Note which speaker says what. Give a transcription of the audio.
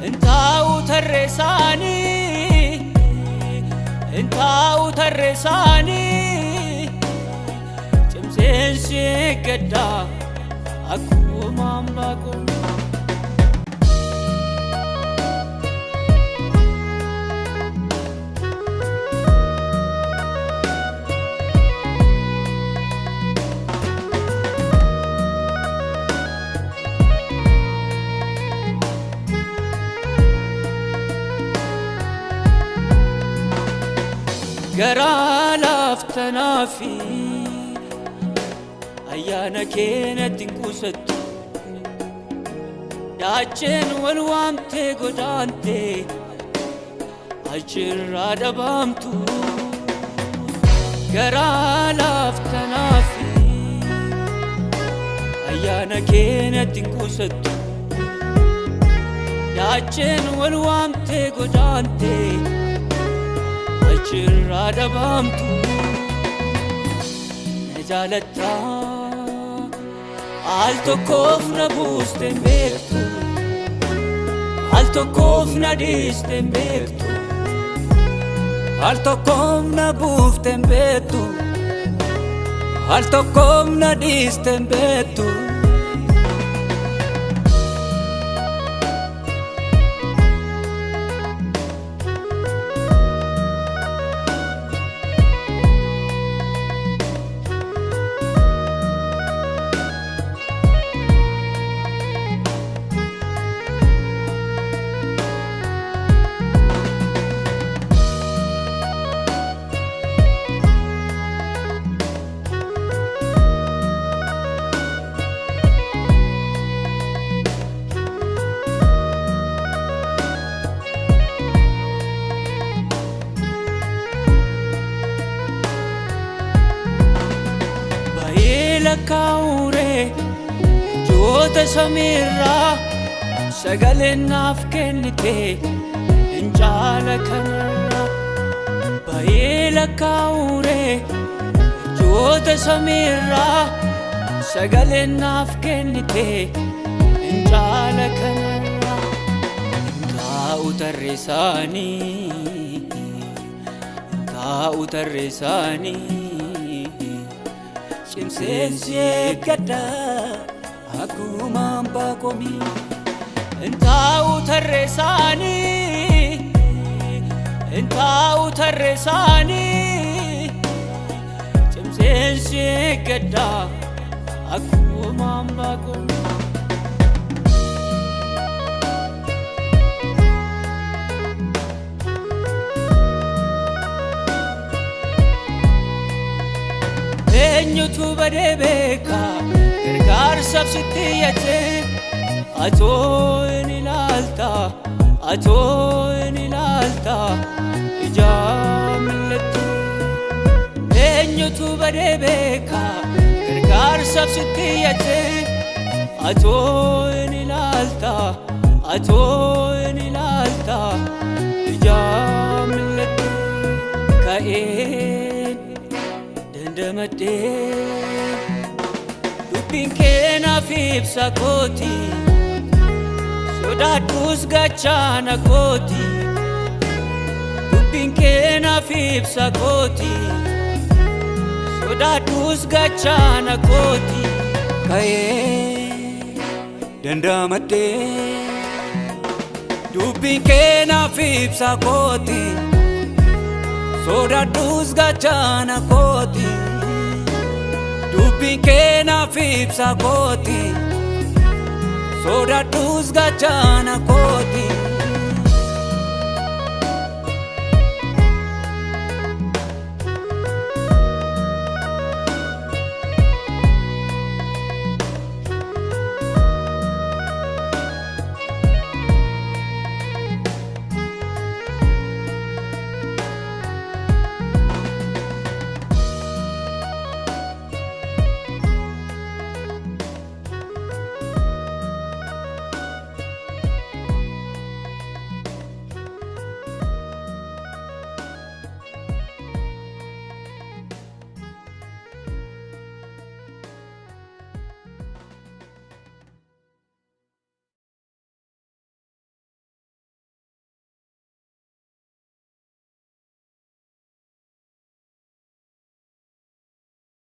Speaker 1: Intaa'u tarreessaanii, intaa'u tarreessaanii, cimseensi eeggadhaa akkuma hambaa. Garaa laaftanaa fi ayyaana keenyatti hin qusattu. Daacheen wal waamtee godaantee achirraa dhabaamtu. Garaa laaftanaa fi ayyaana keenyatti hin qusattu. Daacheen wal waamtee godaantee achirraa dhabaamtu. Na jaalattaa, al tokkoof na buuste hin beektu, al tokkoof na dhiiste hin beektu.
Speaker 2: Al tokkoof na buufte hin beektu, al tokkoof na dhiiste hin beektu.
Speaker 1: Baay'ee lakkaa'uuree joota samiirraa sagaleen naaf kennite hin caala kanarraa. Baay'ee lakkaa'uuree joota samiirraa sagaleen naaf kennite hin caala kanarraa. Hin taa'u tarreessaanii, hin taa'u tarreessaanii, cimseensi eeggadha
Speaker 2: Akkuma hambaa komii.
Speaker 1: Hin taa'u tarreessaanii, hin taa'u tarreessaanii, cimseensi eeggadha akkuma hambaa komii. Eenyutu badee beeka gargaarsaaf sitti iyyatee? Atoo hin ilaalta, atoo hin ilaalta ijaa mil'atte. Eenyutu badee beeka gargaarsaaf sitti iyyatee? Atoo hin ilaalta, atoo hin ilaalta ijaa mil'atte. Ka'een dandamadhee, dubbiin kee naaf ibsa kooti, sodaadhus gachaana kooti. Dubbiin kee naaf ibsa kooti, sodaadhus gachaana kooti.
Speaker 2: Ka'ee dandamadhee, dubbiin kee naaf ibsa kooti, sodaadhus gachaana kooti. Dubbiin kee naaf ibsa kooti, sodaadhus gachaana kooti.